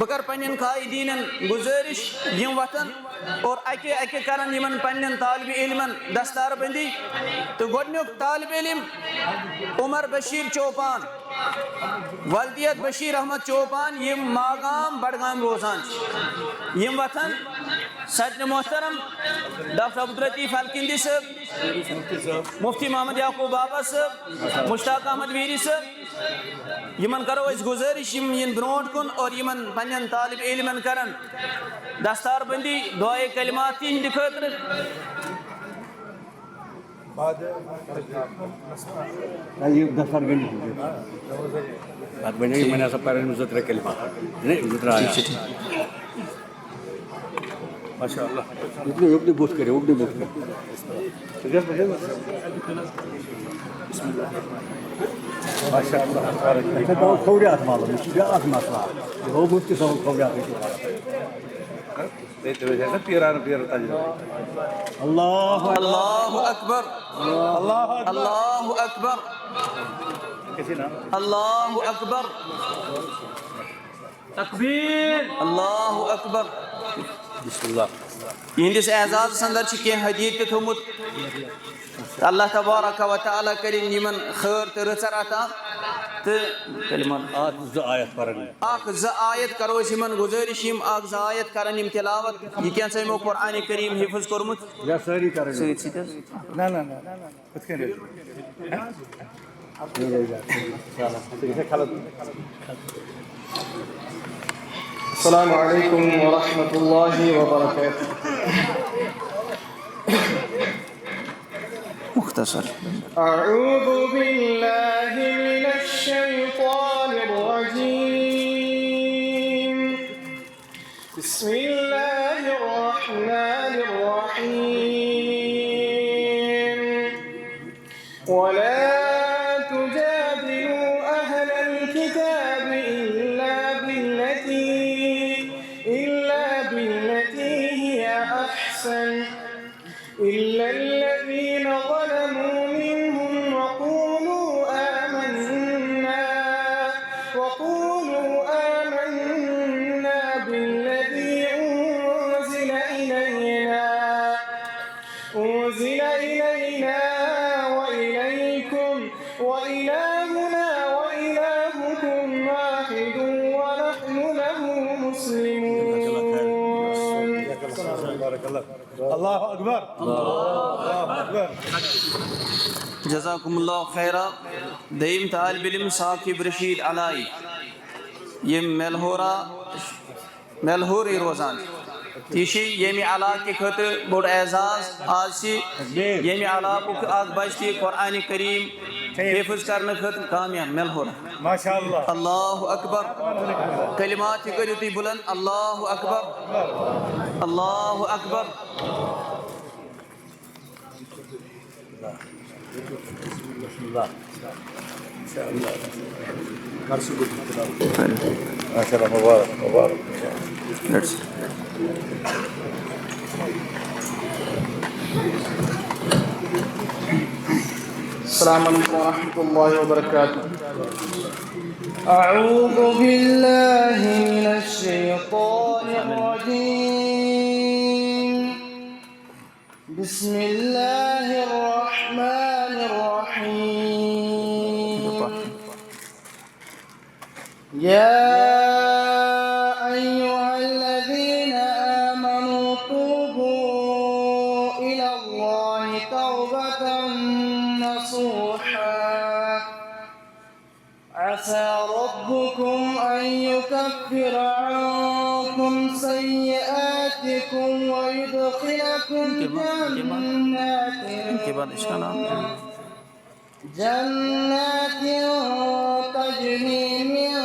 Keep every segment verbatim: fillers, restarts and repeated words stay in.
بہٕ کرٕ پننٮ۪ن قائدیٖنن گُزٲرِش، یِم وۄتھن اور اکہِ اکہِ کرن یِمن پننٮ۪ن طالب علمن دستار بندی۔ تہٕ گۄڈٕنیُک طالب علم عمر بشیر چوپان، ولدیت بشیر احمد چوپان، یِم ماگام بڈگام روزان چھِ، یِم وۄتھن۔ صدر محترم ڈاکٹر عبداللطیف الکندی صٲب، مفتی محمد یعقوب بابا صٲب، مشتاق احمد ویری صٲب، یِمن کرو أسۍ گُزٲرِش، یِم یِن برونٛٹھ کُن اور یِمن پننٮ۪ن طالب علمن کرن دستار بندی، دعائے کلمات تِہنٛدِ خٲطرٕ۔ نہ، یہِ دفتر گٔے نہٕ۔ پتہٕ بنے یِمن آسان پرٕنۍ زٕ ترٛےٚ کلمات۔ نے، زٕ ترٛےٚ آیات۔ ٹھیٖک چھُ، ٹھیٖک۔ ماشاء اللہ۔ یُکنُے، یُکنُے بُتھ کٔرِو، یُکنُے بُتھ کٔرِو۔ ماشاء اللہ۔ یہِ چھُ گوٚو کھوورِ اَتھ معلوم، یہِ چھُ بیٛاکھ مسلہٕ اَکھ۔ یہِ گوٚو مُفتی صٲبُن کھوورِ اَتھ۔ اللہ اکبر۔ اللہ اکبر۔ اللہ اکبر۔ اللہ اکبر۔ اللہ اکبر۔ تکبیر۔ اللہ اکبر۔ بسم اللہ۔ یِہنٛدِس اعزازس اندر چھِ کینٛہہ حدیث تہِ تھوٚمُت۔ اللہ تبارک و تعالیٰ کٔرِن یِمن خٲر تہٕ رٕژر عطا۔ تہٕ تیٚلہِ وَن۔ اکھ زٕ آیت پرن۔ اکھ زٕ آیت کرو أسۍ یِمن گُزٲرِش، یِم اکھ زٕ آیت کرن یِم تلاوت۔ یہِ کینٛژھا یِمو قرآن کریم حفظ کوٚرمُت۔ یا سٲری کرن۔ سۭتۍ سۭتۍ حظ۔ نہ، نہ، نہ۔ السلام عليكم ورحمة الله وبركاته. مختصر. أعوذ بالله من الشيطان الرجيم. بسم الله الرحمن الرحيم. ولا تجادلوا أهل الكتاب إلا بالتي، إلا بالتي هي أحسن، إلا الذين ظلموا منهم وقولوا آمنا، وقولوا آمنا بالذي أنزل إلينا، أنزل إلينا وإليكم وإلهنا وإلهكم واحد ونحن له مسلمون. بارك الله. الله أكبر. الله أكبر. جزاكم الله خيرا۔ دوٚیِم طالب علم ثاقب رشید علائی، یِم میلہورا، میلہورٕے روزان۔ تہِ چھِ ییٚمہِ علاقہٕ خٲطرٕ بوٚڑ اعزاز۔ آز چھِ ییٚمہِ علاقُک اکھ بچہٕ تہِ قرآن کریم حفظ کرنہٕ خٲطرٕ کامیاب، میلہورا۔ ماشاء اللہ۔ اللہ اکبر۔ کلمات تہِ کٔرِو تُہۍ بلند۔ اللہ اکبر۔ اللہ اکبر۔ ماشاء اللہ، مبارک، مبارک۔ السلام عليكم ورحمة الله وبركاته. أعوذ بالله من الشيطان الرجيم. بسم الله الرحمن الرحيم. يا أيها الذين آمنوا توبوا إلى الله توبة نصوحا. عسى ربكم أن يكفر عنكم سيئاتكم ويدخلكم جنات، جنات تجري من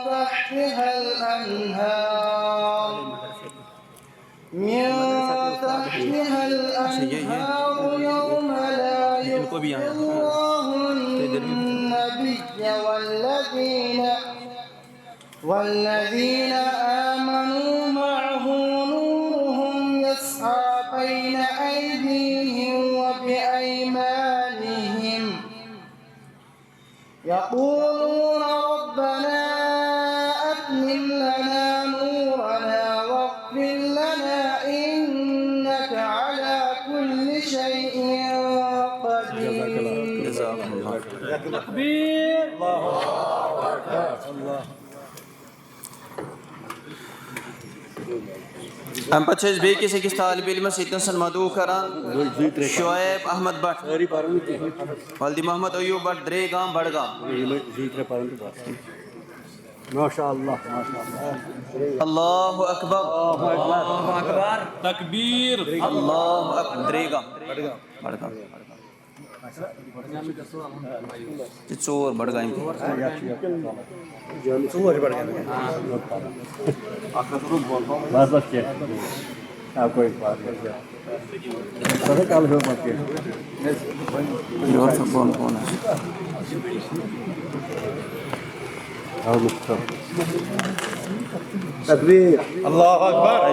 تحتها الأنهار، من تحتها الأنهار يوم لا يخزي الله النبي والذين، والذين آمنوا معه نورهم يسعى بين أيديهم وبأيمانهم، يقولون ربنا أتمم لنا تکبیر۔ اللہ۔ اَمہِ پَتہٕ چھِ أسۍ بیٚیہِ کِس أکِس طالبہِ علمَس ییٚتنَس مدعو کران، شعیب احمد بٹ، ولدِ محمد ایوب بٹ، درے گام، بڈگام۔ یِمے زٕ ترٛےٚ پَرَن تہٕ بَس۔ ماشاء اللہ، ماشاء اللہ۔ اللہ اکبر۔ اللہ اکبر۔ تکبیر۔ اللہ اکبر۔ درے گام۔ بڈگام۔ تہٕ ژور بڈگامہِ۔ ژور چھِ بڈگامہِ۔ بس، بس، کینٛہہ۔ آ، کوئی بات نہیں۔ پتہ کل ہیوٚر پتہٕ کینٛہہ۔ یور چھُ بۄن کُن حظ۔ تکبیر۔ اللہ اکبر۔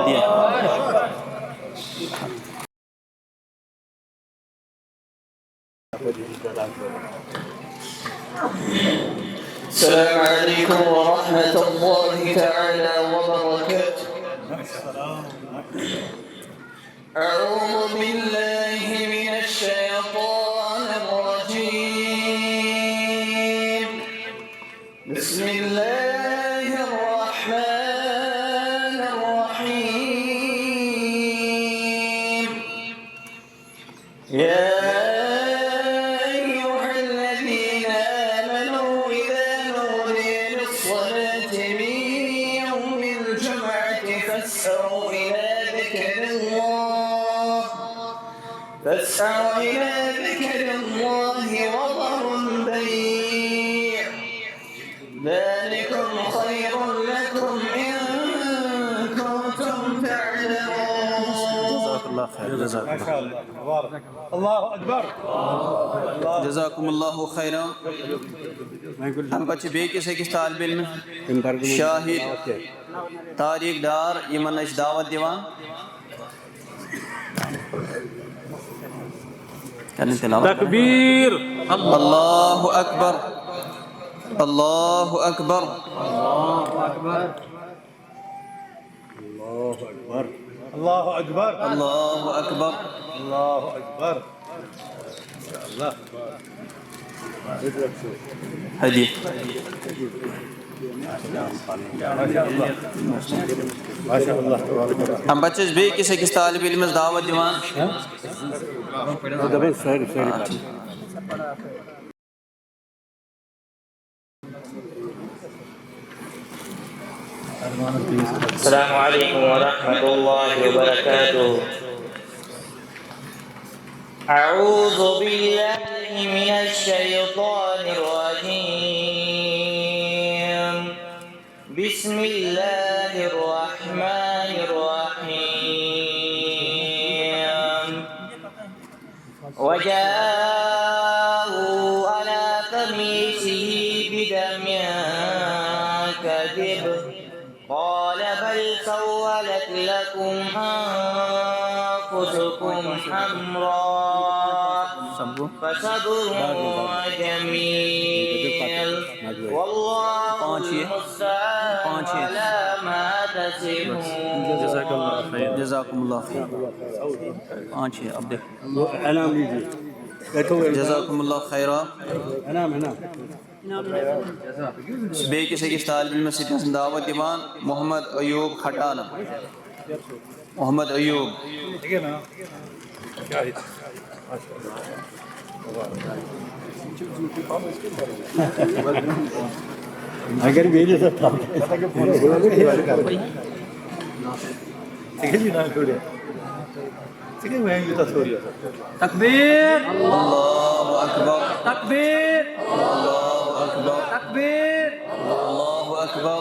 السلام عليكم ورحمة الله تعالى وبركاته. أعوذ بالله من الشيطان الرجيم. بسم الله الرحمن الرحيم. يا أيها الذين آمنوا إذا نودي للصلاة من يوم الجمعة فاسعوا إلى ذكر الله، فاسعوا إلى ذكر الله وذروا البيع، ذلكم خير لكم إن كنتم تعلمون. جزاك الله خير، جزاك الله. ما شاء الله، تبارك. الله أكبر. جزاكم الله خيرا. اَمہِ پَتہٕ چھِ بیٚیہِ کِس أکِس طالبہِ علمہٕ شاہد طاریق ڈار یِمَن أسۍ دعوت دِوان۔ کرن تلاوت۔ تکبیر۔ اللہ اکبر۔ اللہ اکبر۔ اللہ اکبر۔ اللہ اکبر۔ اللہ اکبر۔ اللہ اکبر۔ اللہ اکبر۔ ماشاء اللہ۔ حدیث۔ ماشاء اللہ۔ ماشاء اللہ، تبارک اللہ۔ اَمہِ پَتہٕ چھِ أسۍ بیٚیہِ کِس أکِس طالبہِ علمَس دعوت دِوان۔ ہاں؟ دَپان سٲری، سٲری۔ آ، ٹھیٖک۔ السلام عليكم ورحمة الله وبركاته. أعوذ بالله من الشيطان الرجيم. بسم الله الرحمن الرحيم. وجاءوا على قميصه بدم كذب، قال بل سولت لكم أنفسكم أمرا، فصبر جميل، والله المستعان على ما تصفون. جزاكم الله خير۔ پانچ چھ، اب دیکھ۔ انعام لیجیے۔ بیٹھو۔ جزاکم اللہ خیرا۔ انعام، انعام۔ بیٚیہِ کِس أکِس طالب علمَس سۭتۍ ٲسٕن دعوت دِوان، محمد ایوب کھٹانہٕ۔ محمد ایوب۔ اگر میٲنِس اَتھ تھاو۔ ژٕ کیٛازِ چھُکھ ناو کھوٚرِ؟ ژٕ کیٛازِ وۄنۍ یوٗتاہ ژھوٚر یَتھ؟ تکبیر۔ اللہ اکبر۔ تکبیر۔ اللہ اکبر۔ تکبیر۔ اللہ اکبر۔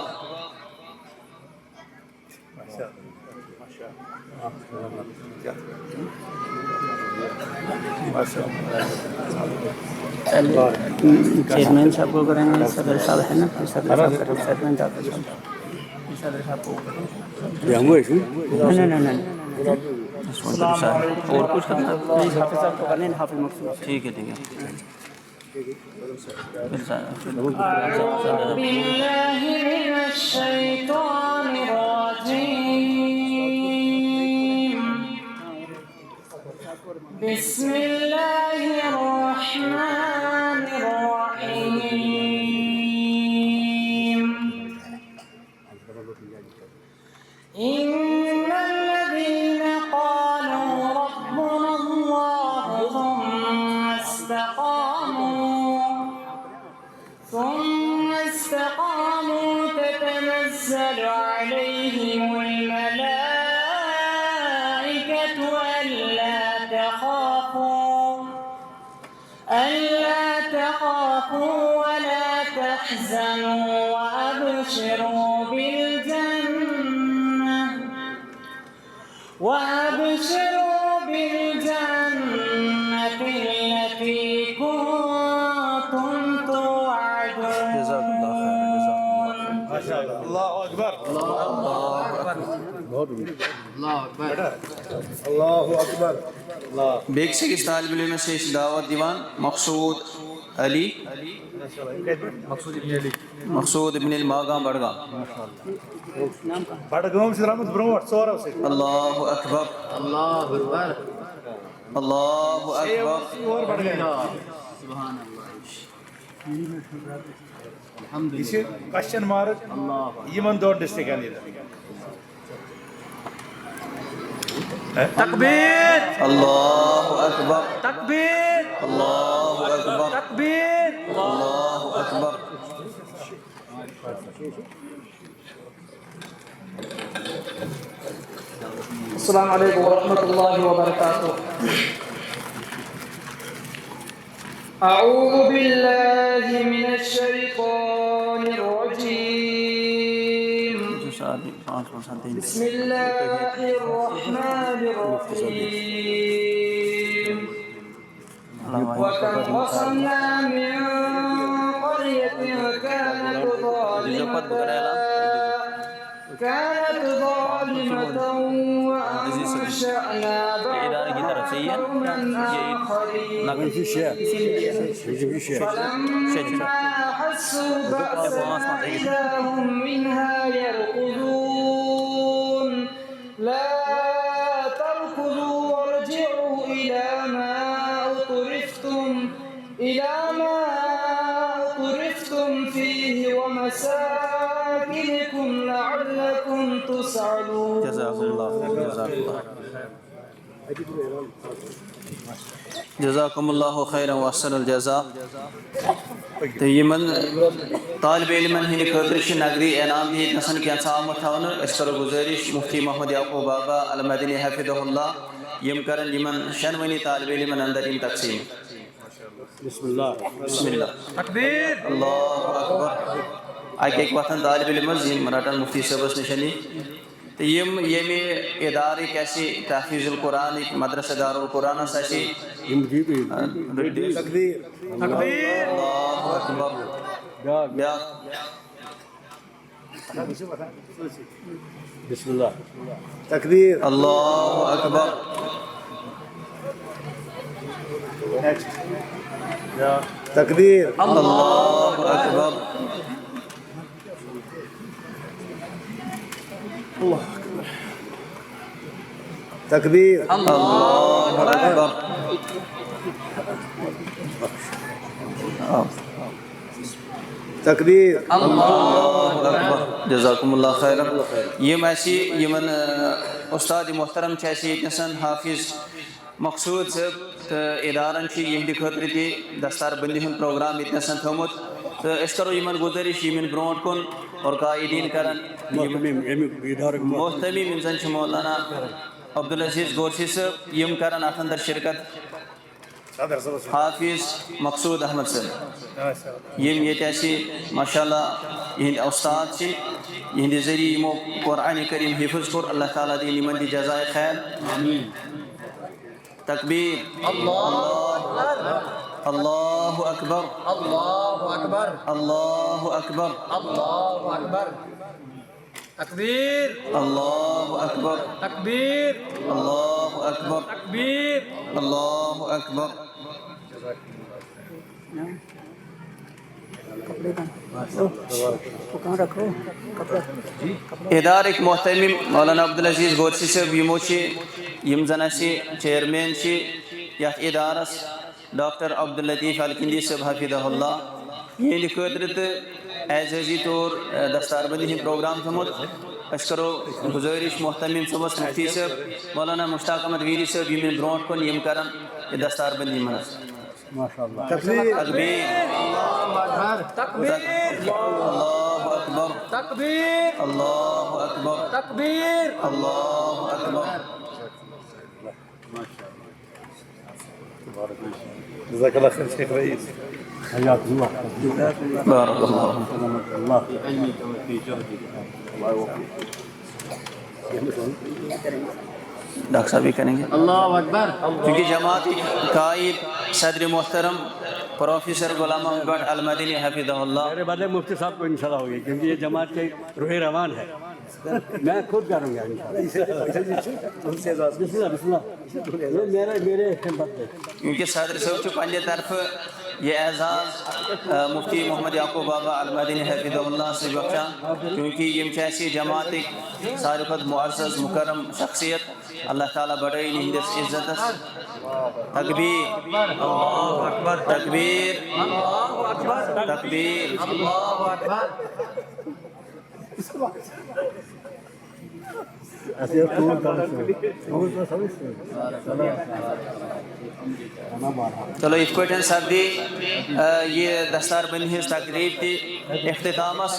چیئرمین صاحب کو کریں گے، صدر صاحب ہے نا، صدر صاحب کریں گے، چیئرمین ڈاکٹر صاحب۔ صدر صاحب کو کریں گے۔ یہ ہم ویسے؟ نہیں، نہیں، نہیں، نہیں۔ اور کچھ کرنا؟ نہیں، حافظ صاحب کو کرنے ہیں، حافظ مقصود۔ ٹھیک ہے، ٹھیک ہے۔ أعوذ بالله من الشيطان الرجيم. بسم الله الرحمن الرحيم. إن الذين قالوا ربنا الله ثم استقاموا ثم استقاموا تتنزل عليهم الملائكة ألا تخافوا ألا تخافوا ولا تحزنوا وأبشروا بالجنة وأبشروا بالجنة التي كنتم توعدون. جزاک اللہ خیر، جزاک اللہ خیر۔ ما شاء الله، الله اكبر. بہت بڑھیا۔ الله اكبر. الله اكبر. الله. بیٚیہِ کِس أکِس طالب علمس چھِ أسۍ دعوت دِوان، مقصود علی، مقصود ابن علی ماگام بڈگام۔ بڈگام چھِ درٛامٕژ برونٛٹھ ژورو سۭتۍ۔ اللہ اکبر، اللہ اکبر۔ اللہ اکبر۔ یور بڈگام۔ سبحان اللہ۔ الحمد یہِ چھِ کوسچن مارک یِمن دۄن ڈسٹرکٹن ییٚتہِ۔ تکبیر، اللہ اکبر، تکبیر، اللہ اکبر، تکبیر۔ اللہ اکبر۔ السلام عليكم ورحمة الله وبركاته. أعوذ بالله من الشيطان الرجيم. بسم الله الرحمن الرحيم. وكم قصمنا من قرية كانت ظالمة كانت ظالمة وأنشأنا بعدها قوما آخرين فلما أحسوا بأسنا إذا هم منها يركضون لا تركضوا وارجعوا إلى ما أترفتم إلى ما أترفتم فيه ومساكنكم لعلكم تسألون. جزاک اللہ خیر، جزاک اللہ۔ جزاکم اللہ خیرا و احسن الجزا۔ تہٕ یِمن طالب علمن ہٕنٛدِ خٲطرٕ چھِ نقدی انعام تہِ ییٚتہِ نَسَن کینٛژھا آمُت تھاونہٕ۔ أسۍ کرو گُزٲرِش مفتی محمد یعقوب بابا المدنی حفظہ اللہ، یِم کرن یِمن شٮ۪نوٕنی طالب علمن اندر یِم تقسیٖم۔ بسم اللہ۔ بسم اللہ۔ تکبیر۔ اللہ اکبر۔ اکہِ اکہِ وۄتھن طالب علم حظ، یِم رٹن مفتی صٲبس نِش۔ تہٕ یِم ییٚمہِ ادارٕکۍ اَسہِ تحفیظ القرآنٕکۍ مدرسہ دارالقرآنس اَسہِ تکبیر۔ تکبیر۔ اللہ اکبر۔ بیٛاکھ۔ بسم اللہ۔ تکبیر۔ اللہ اکبر۔ تکبیر۔ اللہ اکبر۔ تکبیر۔ اللہ اکبر۔ تکبیر۔ اللہ اکبر۔ جزاکم اللہ خیرا۔ یِم اَسہِ یِمن، اَ، اُستاد محترم چھِ اَسہِ ییٚتہِ نَسَن حافظ مقصود صٲب تہٕ ادارن چھُ یِہنٛدِ خٲطرٕ تہِ دستار بندی ہُنٛد پروگرام ییٚتہِ نَسَن تھوٚومُت۔ تہٕ أسۍ کرو یِمن گُزٲرِش، یِم یِن برونٛٹھ کُن اور قائدین کرن۔ یِم محتمیم، اَمیُک ادارُک محتمیم یِم زن چھِ مولانا عبدالعزیز گورسی صٲب، یِم کرن اتھ اندر شرکت۔ حافظ مقصود احمد صٲب، یِم ییٚتہِ اَسہِ ماشاءاللہ یِہنٛدۍ اُستاد چھِ، یِہنٛدِ ذٔریعہٕ یِمو قرآن کریم حفظ کوٚر، اللہ تعالیٰ دِیِن یِمن تہِ جزائے خیر۔ تکبیر۔ اللہ اکبر۔ اللہ اکبر۔ اللہ اکبر۔ اللہ اکبر۔ تکبیر۔ اللہ اکبر۔ تکبیر۔ اللہ اکبر۔ تکبیر۔ اللہ اکبر۔ کپڑے کہاں؟ وہ کہاں رکھو؟ کپڑا۔ ادارٕکۍ محتمیم مولانا عبدالعزیز گورسی صٲب، یِمو چھِ، یِم زن اَسہِ چیئرمین چھِ یتھ ادارس، ڈاکٹر عبداللطیف الکندی صٲب حفظہ اللہ، یِہنٛدِ خٲطرٕ تہٕ اعزازی طور، آ، دستار بندی ہُنٛد پروگرام تھوٚمُت۔ أسۍ کرو گُزٲرِش محتمم صٲبس، مفتی صٲب، مولانا مشتاق احمد ویری صٲب، یِم یِن برونٛٹھ کُن، یِم کرن یہِ دستار بندی منعقد۔ ماشاء اللہ۔ تکبیر۔ تکبیر۔ تکبیر۔ اللہ اکبر۔ تکبیر۔ اللہ اکبر۔ تکبیر۔ اللہ اکبر۔ جزاک اللہ خیر شیخ رئیس۔ حیاک اللہ۔ بارک اللہ۔ اللہ۔ ڈاکٹر صاحب بھی کریں گے۔ اللہ اکبر۔ چونکہ جماعت قائد صدر محترم پروفیسر غلام محمد بٹ المدنی حفظہ اللہ۔ میرے بدلے مفتی صاحب کو انشاءاللہ ہوگی، کیونکہ یہ جماعت کے روح روان ہے۔ میں خود کروں گا انشاءاللہ۔ بسم اللہ، بسم اللہ۔ یہ میرے، میرے بدلے۔ کیونکہ صدر صٲب چھُ پننہِ طرفہٕ یہِ اعزاز، آ، مفتی محمد یعقوب بابا المدنی حفظہ اللہ سۭتۍ بخشان، کیونکہ یِم چھِ اَسہِ جماعتٕکۍ ساروی کھۄتہٕ معزز مکرم شخصیت۔ اللہ تعالیٰ بڑٲیِن یِہنٛدِس عزتس۔ تکبیر۔ تکبیر۔ تکبیر۔ چلو، یِتھ پٲٹھۍ سپدی، آ، یہِ دستار بندی ہٕنٛز تقریٖب تہِ اختتامس،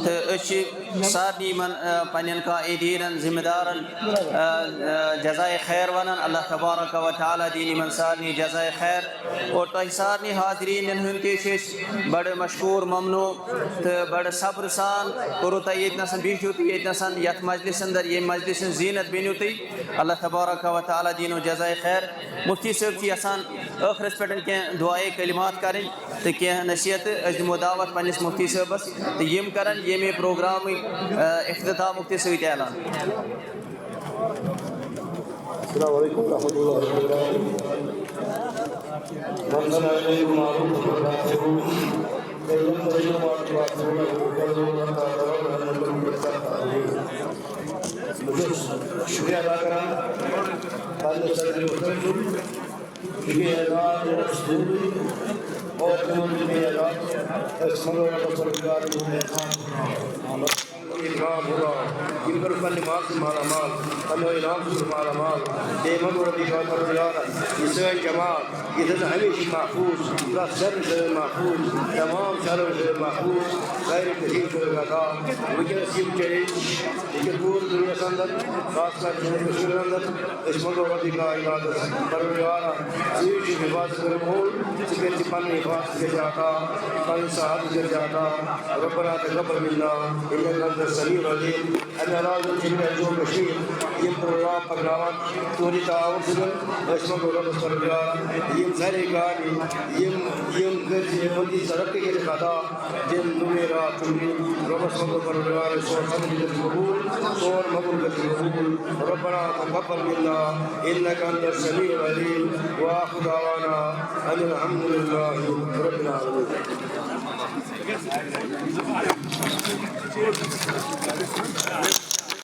تہٕ أسۍ چھِ سارنٕے یِمن، آ، پننٮ۪ن قائدیٖنن، ذمہٕ دارن، آ، آ، جزائے خیر ونان۔ اللہ تبارک و تعالیٰ دِیِن یِمن سارنٕے جزائے خیر۔ اور تۄہہِ سارنٕے حاضریٖنن ہُنٛد تہِ چھِ أسۍ بڑٕ مشکوٗر ممنوٗن تہٕ بڑٕ صبرٕ سان کوٚروٕ تۄہہِ ییٚتہِ نَسَن، بِہِو تُہۍ ییٚتہِ نَسَن یَتھ مجلسہِ اندر، ییٚمہِ مجلسہِ ہٕنٛز زیٖنت بٔنِو تُہۍ۔ اللہ تبارک و تعالیٰ دِینو جزائے خیر۔ مفتی صٲب چھِ یژھان ٲخرس پٮ۪ٹھ کینٛہہ دعائے کلمات کرٕنۍ تہٕ کینٛہہ نصیحت۔ أسۍ دِمو دعوت پننِس مفتی صٲبس تہٕ یِم کرن ییٚمہِ پروگرامٕکۍ، آ، افتتاح مفتی سۭتۍ اعلان۔ السلام علیکم ورحمۃ اللہ وبرکاتہ۔ من صنع إليكم معروفا فكافئوه، فإن لم تجدوا ما تكافئونه فادعوا حتى ترون أنكم قد كافأتموه۔ بہٕ چھُس شُکریہ ادا کران پننِس صدر محترم سُنٛد، شُکریہ ادا کران اور تِمن شُکریہ ادا، أسۍ منٛگو رۄبس پروردگار سُنٛد احسان۔ اکرام ہوا، یِم کٔرٕکھ پننہِ مال سۭتۍ مالا مال، پننہِ انعام سۭتۍ مالا مال۔ بیٚیہِ منٛگو رۄبِ کائنات پروردگار، یہِ سٲنۍ جماعت، یہِ تھٲوِن ہمیشہِ محفوٗظ، پرٛٮ۪تھ شرٕ تھٲوِن محفوٗظ، تمام شرو تھٲوِن محفوٗظ، خیر کثیر تھٲوِن عطا۔ وٕنکیٚنس یِم چیلنج، یہِ چھِ پوٗرٕ دُنیاہس اندر، خاص کر جموں کشمیر اندر، أسۍ منٛگو رۄبِ کائناتس پروردگارا، ژٕ چھُکھ حفاظت کرن وول، ژٕ کٔرۍ زِ پنٕنۍ حفاظت کٔرۍ زِ عطا، پنٕنۍ سعادت کٔرۍ زِ عطا۔ ربنا تقبل منا إنك أنت السميع العليم۔ امہِ علاوٕ چھِ جموں کشمیر یِم پروگرام پکناوان تُہنٛدِ تعاوُن سۭتۍ۔ أسۍ منٛگو رۄبس پروردگار یِم سارے کامہِ، یِم، یِم کٔرۍ زِ یِمن دِژ رۄبہِ کٔرِتھ عطا۔ دِن نوٗرِ راتھ تُلہِ۔ رۄبس منٛگو پروردگار سون سمجھ گژھِ قبوٗل، سون مۄکُل گژھِ قبوٗل۔ ربنا تقبل منا إنك أنت السميع العليم۔ وآخر دعوانا أن الحمد لله رب العالمين۔